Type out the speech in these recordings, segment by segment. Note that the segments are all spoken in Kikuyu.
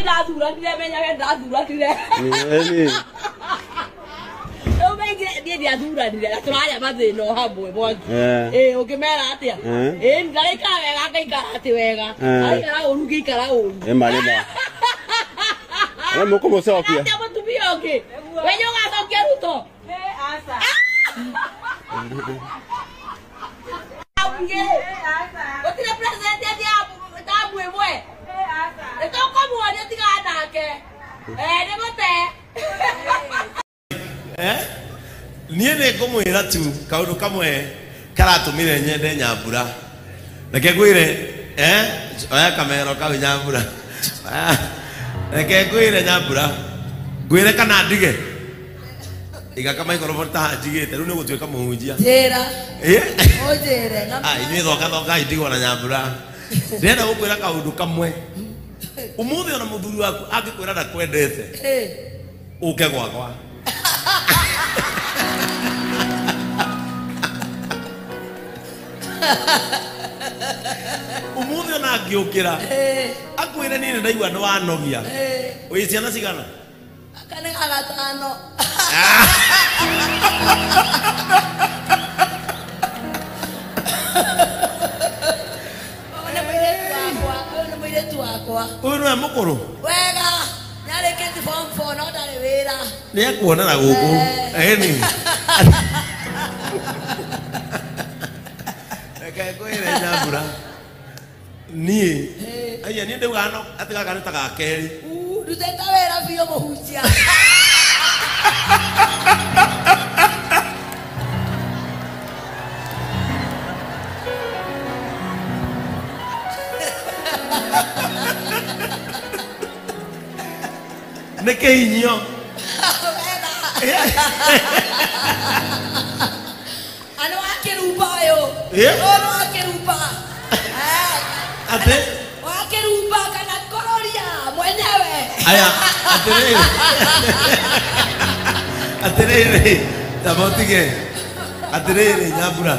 Ndathuranire menyage ndathuranire. Rĩu maingĩ niĩ ndiathuranire na tũrarĩa mathĩna o hamwe Mwangi. Ĩĩ ũngĩmera atĩa? Ĩĩ ndaraikara wega ngaikara atĩ wega. Aikara ũru ngĩikara ũru. Ĩma nĩma. We mũkũmũcokia. Atĩa mũtumia ũngĩ? We nĩ ũgacokia Ruto? Aca. Gũtirĩ president athiaga tamu ĩmwe. Nĩ tũkũmuonia tigana nake. Nĩ mũte. Niĩ nĩ ngũmwĩra tu kaũndũ kamwe karatũmire nyende Nyambura. Reke ngwĩre, oya kamero kau Nyambura. Reke ngwĩre Nyambura, ngwĩre kana ndige. Iga kamaikorobo ta njigĩte rĩu nĩ gũtuĩka mũhunjia. Njĩra. Ũnjĩre. Inyuĩ thoka thoka ndigwo na Nyambura. Ndĩrenda gũkwĩra kaũndũ kamwe. Ũmũthĩ ona mũthuri waku angĩkwĩra ndakwendete, ũke gwakwa. Umuthi ona angiukira akwire ni ndaigua ni wanogia. Wi ciana cigana? Aka nĩ ga gatano. Ũyũ nĩ mũirĩtu wakwa, ũyũ nĩ mũirĩtu wakwa. Ũyũ nĩwe mũkũrũ? Wega, nĩarĩkĩtie form 4 no ndarĩ wĩra. Nĩ ekuonera gũkũ. Ĩni. Reke ngwĩre Nyambura. Niĩ aya niĩ ndaugaga no atĩ gaka nĩ ta ga kerĩ. Ndutĩte wĩra biũ mũhunjia. Nĩ kĩhinyio. Ano akĩrumba ũyũ. Ũyũ nĩ wakĩrumba. Atĩ? Wakĩrumba kana kororia mwenyewe. Aya, atĩrĩrĩ. Atĩrĩrĩ, tamba ũtige. Atĩrĩrĩ Nyambura.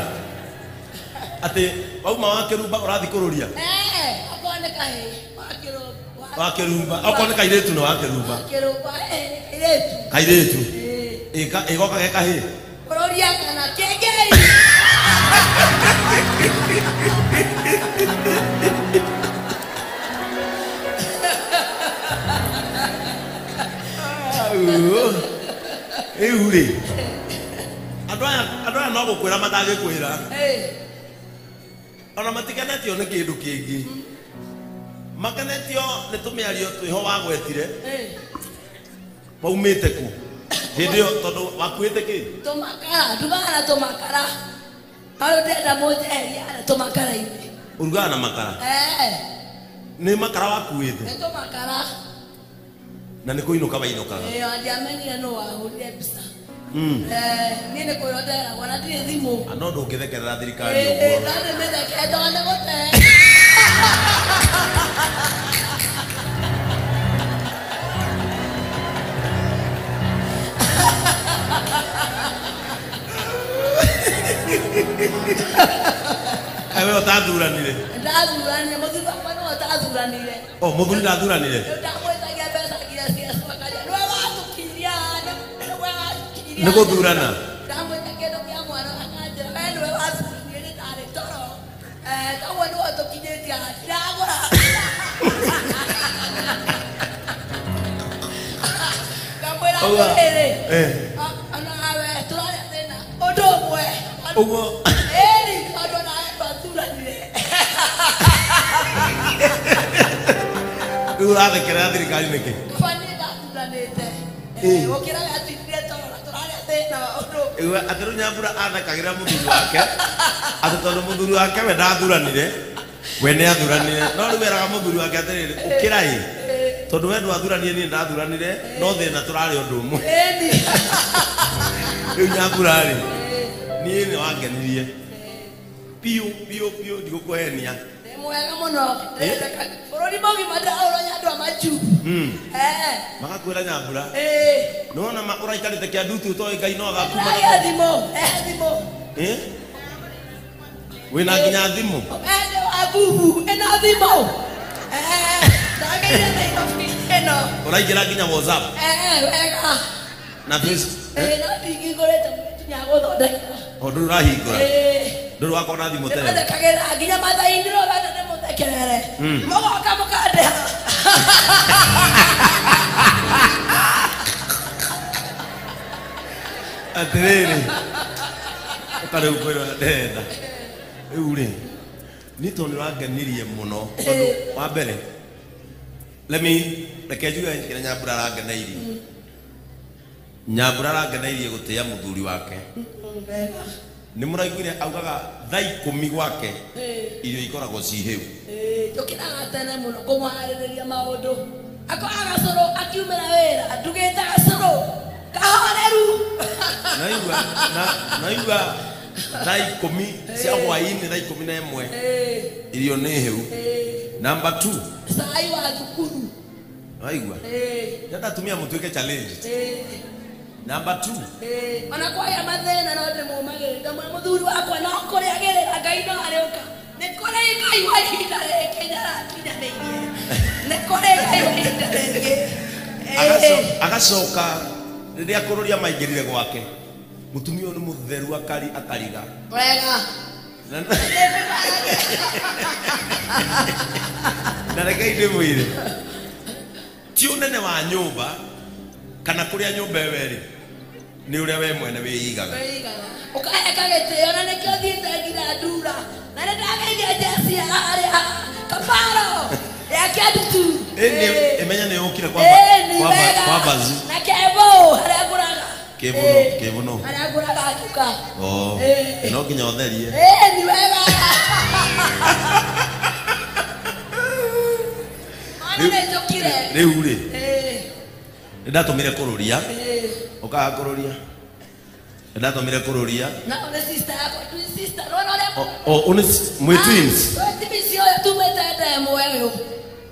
Atĩ wauma wakĩrumba ũrathiĩ kũrũria? Okorwo nĩ kahĩĩ, wakĩrumba. Wakĩrumba, okorwo nĩ kairĩtu nĩ wakĩrumba. Wakĩrumba, kairĩtu. Kairĩtu. Ĩgoka ge kahĩĩ. Kũrũria kana kĩngĩ. Rĩu rĩ, andũ aya no gũkwĩra matangĩkwĩra. Ona matikenetio nĩ kĩndũ kĩngĩ. Makenetio nĩ tũmĩario twĩho wagwetire. Waumĩte kũ? Hĩndĩ ĩyo tondũ wakuĩte kĩ? Tũmakara, ndugaga na tũmakara. Hau ndĩrenda mũnjeherie harĩa tũmakara-inĩ. Ũrugaga na makara? Nĩ makara wakuĩte? Nĩ tũmakara. Na nĩ kũinũka wainũkaga? Ĩĩ, ndiamenyire nũ wahũrire mbica. Niĩ nĩ kwĩrwo nderagwo na ndirĩ thimũ. No ndũngĩthekerera thirikari ũguo. Ndangĩmĩthekera tondũ nĩ gũte. Kaĩ we ũtathuranire? Ndathuranire, mũthuri wakwa nĩwe ũtathuranire. Oh, mũthuri ndathuranire? Rĩu ndamwĩtagia mbeca nginya ciacokagia. Nĩwe watũkiria, nĩwe watũkiria. Nĩ gũthurana? Ndamwĩta kĩndũ kĩa mwana akanjĩra, we nĩwe wathuranire nĩ ndarĩ toro. Koguo nĩwe ũtũkinyĩtie haha, ndiragũra. Ngamwĩra atĩrĩrĩ, onawe tũrarĩa thĩna ũndũ ũmwe. Ũguo. Ĩni, tondũ onawe ndwathuranire. Rĩu ũrathekerera thirikari nĩkĩ? Kaba niĩ ndathuranĩte. Gũkĩra we atindire toro na tũrarĩa thĩna ũndũ. Atĩ rĩu Nyambura athekagĩra mũthuri wake atĩ tondũ mũthuri wake we ndathuranire, we nĩ athuranire. No rĩu eraga mũthuri wake atĩrĩrĩ, ũkĩra ĩ, tondũ we ndwathuranire niĩ ndathuranire, no thĩna tũrarĩa ũndũ ũmwe. Rĩu Nyambura rĩ, niĩ nĩ wangenirie biũ biũ biũ, ndigũkũhenia. Nĩ mwega mũno. Bũrũri mũgima ndĩraũronya andũ a Majuu. Magakwĩra Nyambura. Nĩwona ũraikarĩte kĩandutu ũtoĩ Ngai no agakuma. Ndĩragĩa thimũ, thimũ. Wĩna nginya thimũ? Nĩ wa Google, ĩno thimũ. Ndagĩire Nairobi. ĩno. Ũraingĩra nginya WhatsApp. Wega. Na Facebook. No ndingĩhingũrĩte nginya gũthondeka. O ndũrĩ ũrahingũra. Ndũrĩ wakona thimũ tene. Ndĩmathekagĩrĩra nginya mathaa-inĩ no wenda ndĩmũthekerere. Mũgoka mũkandĩha. Atĩrĩrĩ. Ũka rĩu kwĩrwo ndĩrenda. Rĩu rĩ, niĩ tondũ nĩ ũrangenirie mũno tondũ wa mbere let me reke njuge kĩrĩa Nyambura arangeneirie. Nyambura arangeneirie gũtĩĩa mũthuri wake. Nĩ mũraiguire augaga thaa 10 gwake irio ikoragwo ci hĩu. Njũkĩraga tene mũno kũmũharĩrĩria maũndũ. Akoraga gacũrũ akiumĩra wĩra, ndugĩte gacũrũ kahoreru. Naigua thaa 10 cia hwaĩ-inĩ, thaa 11 irio nĩ hĩu. Number 2, cai wa thukuru. Waigua? Ndenda atumia mũtuĩke challenge. Number 2, ona kwaya mathĩna no ndĩmũmagĩrĩria. Ndamwĩra mũthuri wakwa no kũrĩagĩrĩra Ngai no arĩũka. Nĩ kũrĩ Ngai wa ihinda rĩngĩ nĩarakinyanĩirie. Nĩ kũrĩ Ngai wa ihinda rĩngĩ. Agacoka rĩrĩa kũrũria maingĩrire gwake, mũtumia ũyũ nĩ mũtheru akariga. Wega. Na rekei ndĩmwĩre, ti ũnene wa nyũmba kana kũrĩa nyũmba ĩyo ĩrĩ, nĩ ũrĩa we mwene wĩigaga. Ũkaheka gĩtĩo na nĩkĩo thiĩte nginya ndura. Na nĩ ndageithia njeci ya harĩa Kaparo ya Kĩandutu. Ĩmenya nĩ ũkire kwa bazu. Na Kĩbũ harĩa ngũraga. Kĩbũ no. Harĩa ngũraga nduka. No nginya ũtherie. Nĩ wega. Ona nĩ njũkire. Rĩu rĩ, nĩ ndatũmire kũrũria. Ũkaga kũrũria. Nĩ ndatũmire kũrũria. Na one sister yakwa, twin sister, nĩwona ũrĩa O, mwĩ twins? Twins ũyũ tumĩte ndemwe ũyũ.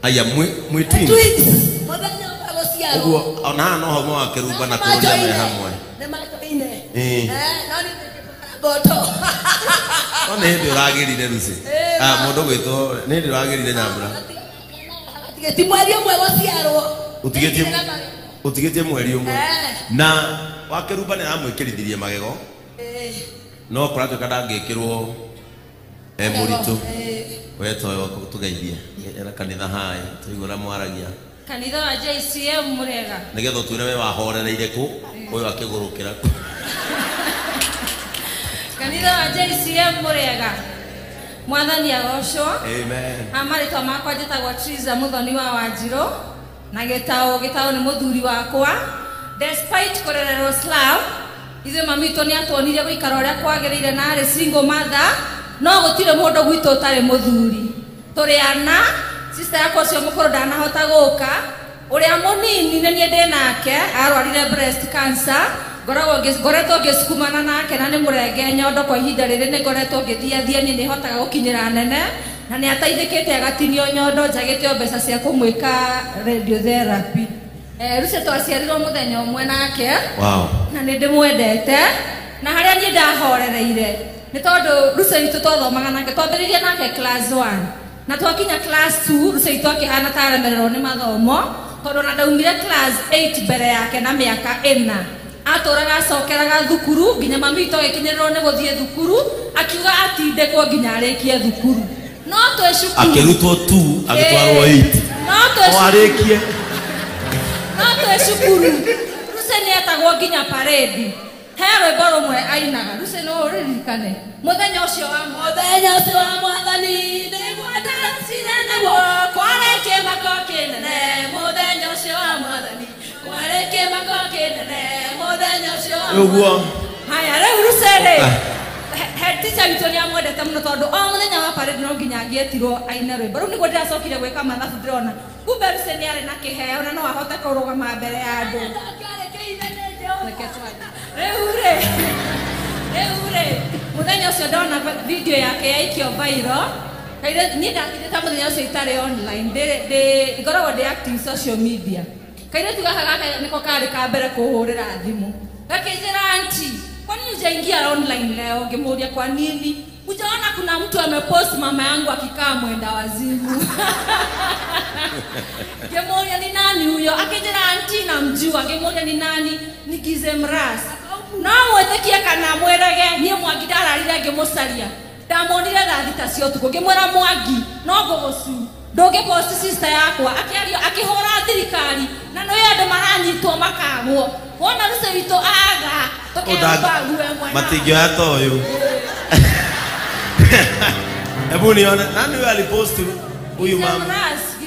Aya, mwĩ twins? Twins. Mũthenya ũmwe gũciarwo. Ũguo, ona haha no hauma wa Kĩrumba na kũrũria me hamwe. Nĩ majoine. No nĩ ngoto. No nĩ hĩndĩ ũragĩrire Lucy. Mũndũ gwĩtwo, nĩ hĩndĩ ũragĩrire Nyambura. Ti mweri ũmwe gũciarwo. Ũtigĩtie mweri ũmwe. Na wa Kĩrumba nĩ aramwĩkĩrithirie magego. No kũratuĩka ndangĩkĩrwo mũritũ. We toyo tũgeithie. Era kanitha haĩ, tũigue ũrĩa mwaragia. Kanitha wa JCM mũrega. Nĩgetha ũtwĩre we wahorereire kũ, ũyũ akĩgũrũkĩra kũ. Kanitha wa JCM mũrega. Mwathani agocwo. Amen. Marĩtwa makwa njĩtagwo Triza Mũthoni wa Wanjirũ na Gĩtaũ nĩ mũthuri wakwa. Despite kũrererwo slum, ithuĩ mami witũ nĩ atuonirie gũikara ũrĩa kwagĩrĩire na arĩ single mother, no gũtirĩ mũndũ gwitũ ũtarĩ mũthuri. Tũrĩ ana, sister yakwa ũcio mũkũrũ ndanahota gũka, ũrĩa mũnini nĩ niĩ ndĩ nake, arwarire breast cancer. Ngoretwo ngĩsukumana nake na nĩ mũrenge nyondo kwa ihinda rĩrĩ nĩ ngoretwo ngĩthiathia niĩ nĩ hotaga gũkinyĩra nene na nĩ ateithĩkĩte agatinio nyondo njagĩte o mbeca cia kũmwĩka radiotherapy. Lucy twaciarirwo mũthenya ũmwe nake. Wow. Na nĩ ndĩmwendete na harĩa niĩ ndahorereire nĩ tondũ Lucy witũ twathomaga nake, twambĩrĩirie nake class 1 na twakinya class 2 Lucy witũ akĩhana ta aremererwo nĩ mathomo tondũ na ndaumire class 8 mbere yake na mĩaka 4. Atũraga acokeraga thukuru nginya mami witũ agĩkinyĩrĩrwo nĩ gũthiĩ thukuru akiuga atindĩkwo nginya arĩkie thukuru. No twĩ cukuru akĩrutwo 2 agĩtwarwo 8. No twĩ o arĩkie. No twĩ cukuru Lucy nĩ etagwo nginya parade. He rwĩmbo rũmwe ainaga Lucy no ũririkane mũthenya ũcio wa mũthenya ũcio wa Mwathani nĩgwatacire naguo kwarĩ kĩmako kĩnene mũthenya ũcio wa Mwathani kwarĩ kĩmako kĩnene mũthenya ũcio wa ũguo. Haya rĩu Lucy rĩ, head teacher witũ nĩ amwendete mũno tondũ o mũthenya wa parade no nginya angĩetirwo aine rwĩmbo. Rĩu nĩguo ndĩracokire gwĩka mathabu ndĩrona kumbe Lucy nĩ arĩ na kĩheo na no ahote kũrũgama mbere ya andũ. Rĩu rĩ mũthenya ũcio ndona video yake yaikio viral. Niĩ ndathire ta mũthenya ũcio itarĩ online, ngoragwo ndĩ active social media. Kairĩtu gaka gaka nĩko karĩ ka mbere kũhũrĩra thimũ. Gakĩnjĩra auntie, kwa nini hujaingia online leo? Ngĩmũria kwa nini? Hujaona kuna mtu amepost mama yangu akikaa mwenda wazimu. Ngĩmũria ni nani huyo? huyo? Akĩnjĩra auntie na mjua. Ngĩmũria ni nani? Ni Gizemras. No mwĩtĩkie kana mwĩrege, niĩ Mwangi ndararire ngĩmũcaria. Ndamuonire thaa thita cia ũtukũ, ngĩmwĩra Mwangi no ngũgũcu ndũngĩpost sister yakwa. Akĩaria akĩhũra thirikari na nĩ andũ maranyitwo makagwo. Wona Lucy witũ aga tũkemba ngue mwena. Matingĩoya ta ũyũ. Hebu nione nani huyo alipost huyu mama.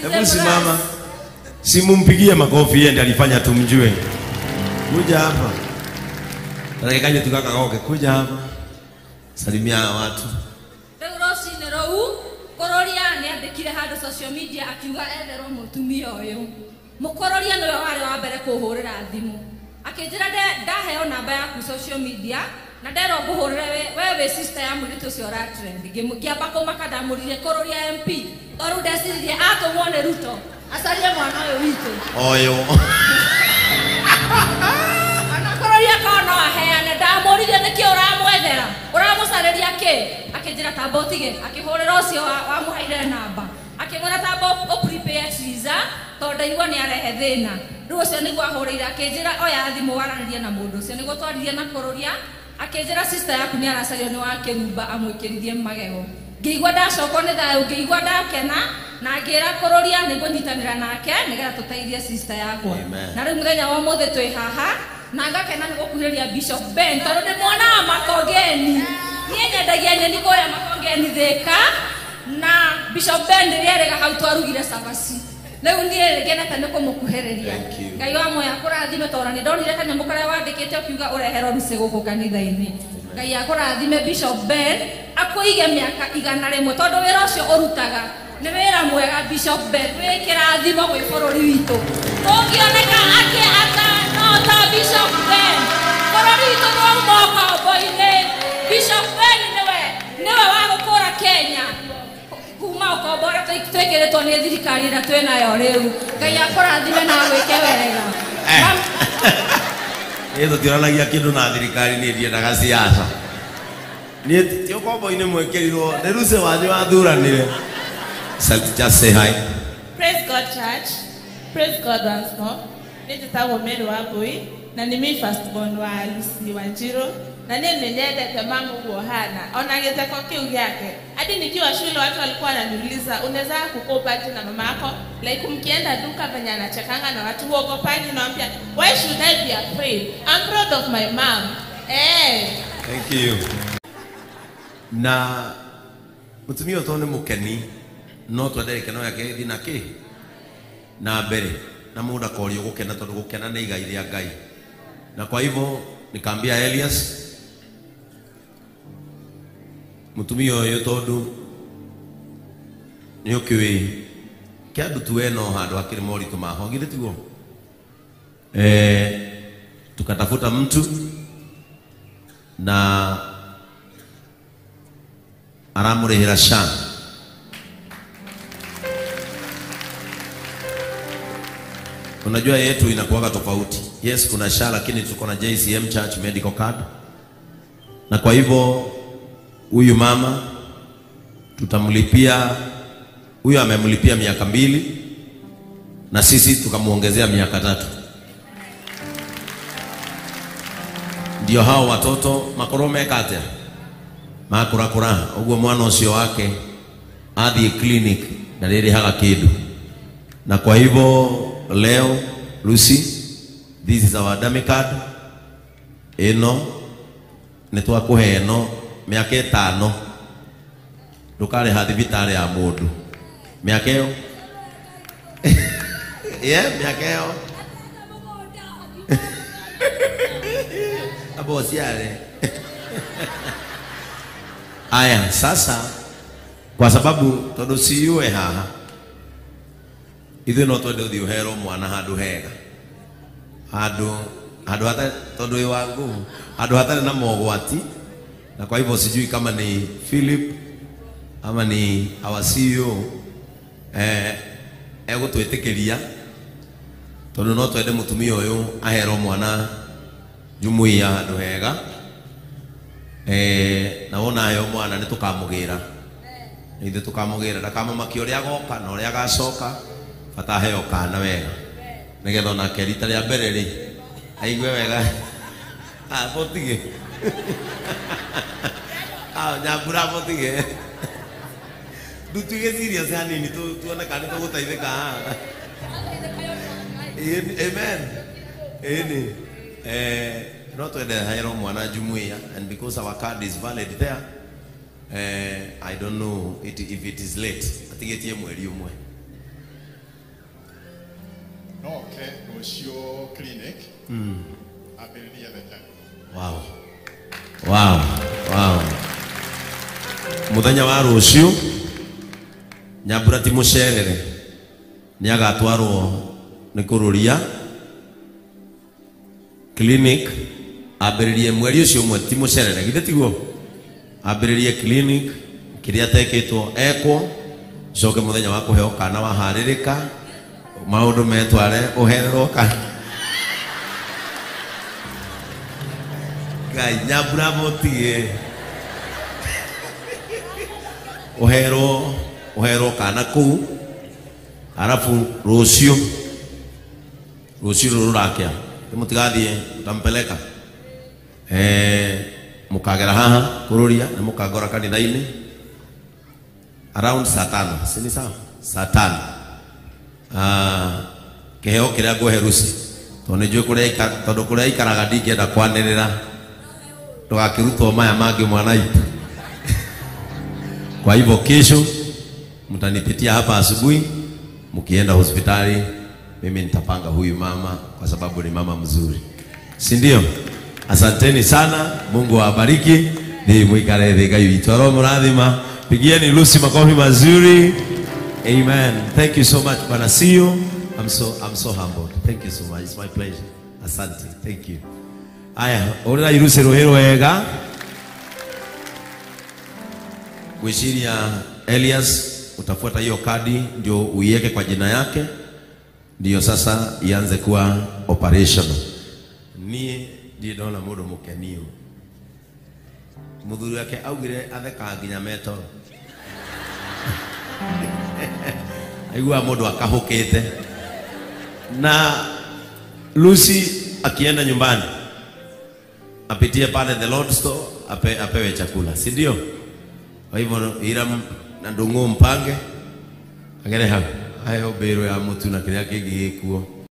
Hebu simama. Simumpigie makofi, yeye ndiye alifanya tumjue. Kuja hapa. Tarekaje tukakagoke, kuja hapa. Salimia watu. Rĩu rũcinĩ rũu Kororia nĩandĩkire handũ social media akiuga etherwo mũtumia ũyũ. Mũkororia nĩwe warĩ wa mbere kũhũrĩra thimũ. Akĩnjĩra ndaheo namba yaku social media na nderwo ngũhũrĩre we wĩ sister ya mũirĩtu ũcio ũratrend. Ngĩamba kũmaka ndamũririe Kororia MP tondũ ndeciririe atũmwo nĩ Ruto acarie mwana ũyũ witũ. Ũyũ. Ona Kororia korwo no aheane, ndamũririe nĩkĩ ũramwethera, ũramũcarĩria kĩ? Akĩnjĩra tamba ũtige. Akĩhũrĩra ũcio wamũheire namba akĩmwĩra tamba ũprepare Triza tondũ ndaigua nĩ arehe thĩna. Rĩu ũcio nĩguo ahũrĩire akĩnjĩra oya thimũ waranĩrie na mũndũ ũcio. Nĩguo twaririe na Kororia akĩnjĩra sister yaku nĩ aracario nĩ wa Kĩrumba amwĩkĩrithie magego. Ngĩigua ndacokwo nĩ thayũ, ngĩigua ndakena na ngĩra Kororia nĩ ngũnyitanĩra nake nĩgetha tũteithie sister yakwa. Na rĩu mũthenya wa ũmũthĩ twĩ haha na ngakena nĩ gũkuhĩrĩria Bishop Ben tondũ ndĩ mwana wa Makongeni. Niĩ nyendagia nyeni kũrĩa Makongeni Thĩka na Bishop Ben rĩrĩa erĩga hau twarugire cabaci. Rĩu niĩ ngenete nĩ kũmũkuhĩrĩria. Ngai wa muoyo akũrathime tondũ nĩ ndonire kanyamũ karĩa wandĩkĩte ũkiuga ũreherwo Lucy gũkũ kanitha-inĩ. Ngai akũrathime Bishop Ben akũige mĩaka 100 tondũ wĩra ũcio ũrutaga nĩ wĩra mwega. Bishop Ben wĩ kĩrathimo gwĩ bũrũri witũ. Tũngĩoneka angĩ atano ta Bishop Ben, bũrũri witũ nĩwauma ũkombo-inĩ. Bishop Ben nĩwe wa gũkũra Kenya kuma ũkombo ũrĩa twĩkĩrĩtwo nĩ thirikari ĩrĩa twĩnayo rĩu. Ngai akũrathime na agwĩke wega. Niĩ tũtioranagia kĩndũ na thirikari, niĩ ndiendaga siasa. Niĩ ti ũkombo-inĩ mwĩkĩrirwo nĩ Lucy wanyu wathuranire. Just say hi. Praise God church. Praise God once more. Niĩ njĩtagwo Mary Wambui na nĩ mi first born wa Lucy Wanjiru na niĩ nĩnyendete mamu ũguo hana ona gĩtheko kĩu gĩake. Hadi nikiwa shule watu walikuwa wananiuliza unaweza kukopa aje na mama yako, like mkienda duka venye anachekanga na watu huogopangi, naambia why should I be afraid? I'm proud of my mom. Thank you. Na mutumia ũyũ nĩ mũkeni no twendere gĩkeno gĩake gĩthiĩ na kĩ na mbere na mũndũ akorio gũkena tondũ gũkena nĩ igai rĩa Ngai. Na kwa hivyo nikaambia Elias mutumia ũyũ tondũ nĩ ũkĩũĩ kĩandũ tuwe no handũ hakĩrĩ moritũ maho githĩ tiguo? Tukatafuta mtu na aramũrĩhĩra SHA. Unajua yetu inakuwaga tofauti. Yes, kuna SHA lakini tuko na JCM Church Medical Card. Na kwa hivyo huyu mama tutamlipia, huyu amemlipia miaka 2 na sisi tukamuongezea miaka 3. Ndio hao watoto makorwo meka atia? Makurakura uguo mwana ucio wake athie clinic na rĩrĩhaga kĩndũ. Na kwa hivyo leo Lucy, this is our dummy card. Ĩno nĩ twakũhe ĩno mĩaka 5 ndũkarĩha thibitarĩ ya mũndũ mĩaka ĩyo. Yeah, mĩaka ĩyo abo ciare. Aya, sasa kwa sababu tondũ ciũe haha ithuĩ no twende ũthiĩ ũherwo mwana handũ hega, handũ hatarĩ, tondũ wĩ wa nguvu, handũ hatarĩ na mogwati. Na kwa hivyo sijui kama ni Philip ama ni our CEO egũtwĩtĩkĩria tondũ no twende mũtumia ũyũ aherwo mwana jumuiya handũ hega. Na wona aheo mwana nĩ tũkamũgĩra, ithuĩ tũkamũgĩra ndakamũmakia ũrĩa agoka na ũrĩa agacoka, bata aheo kana wega. Nigetha onake rita rĩa mbere rĩ aigue wega. Ah, botige. Ah, Nyambura botige. Ndutuige serious hanini tuone kana nĩtũgũteithĩka haha. Amen. Ĩni. No twende hero mwana jumuiya, and because our card is valid there, I don't know if it is late. Atigetie mweri umwe. No ke rũciũ clinic. Ambĩrĩrie thenya. Wow. Wow. Wow. Muthenya wa rũciũ Nyambura ti mũcerere nĩ agatwarwo nĩ kũrũria clinic ambĩrĩrie mweri ũcio ũmwe ti mũcerere githĩ tiguo ambĩrĩrie clinic kĩrĩa atekĩtwo ekwo coke mũthenya wa kũheo kana waharĩrĩka maũndũ metware ũhererwo kana Ngai Nyambura mũtige ũherwo kana kũu arafu rũciũ rũrakĩa mũtigathiĩ mtampeleka mukagera haha kururia na mukagora kanitha-inĩ around saa 5 si ni sawa saa 5 kĩheo kĩrĩa ngũhe Lucy tondũ nĩnjũĩ tondũ kũrĩa aikaraga ndingĩenda kwanĩrĩra ndũgakĩrutwo maya mangĩ mwana itu. Kwa hivyo kesho mtanipitia hapa asubuhi mkienda hospitali mimi nitapanga huyu mama kwa sababu ni mama mzuri, si ndio? Asanteni sana, Mungu awabariki. Ni mwikare thĩ Ngai witũ aromũrathima. Pigieni Lucy makofi mazuri. Amen. Thank you so much bwana. See you. I'm so humbled. Thank you so much. It's my pleasure. Asante. Thank you. Aya, urira Lucy rũhĩ wega. Gwĩciria Elias utafuata hiyo kadi ndio uiweke kwa jina yake ndio sasa ianze kuwa operational. Niĩ ndirĩ ndona mũndũ mũkeniu. Mũthuri wake augire athekaga nginya metoro. Aiguaga mũndũ akahũkĩte. Na Lucy akienda nyumbani apitie pale the Lord store apewe chakula, si ndio? Kwa hivyo Hiram na Ndung'u mpange agere hau aheo mbĩrũ ya mũtu na kĩrĩa kĩngĩ gĩkuo.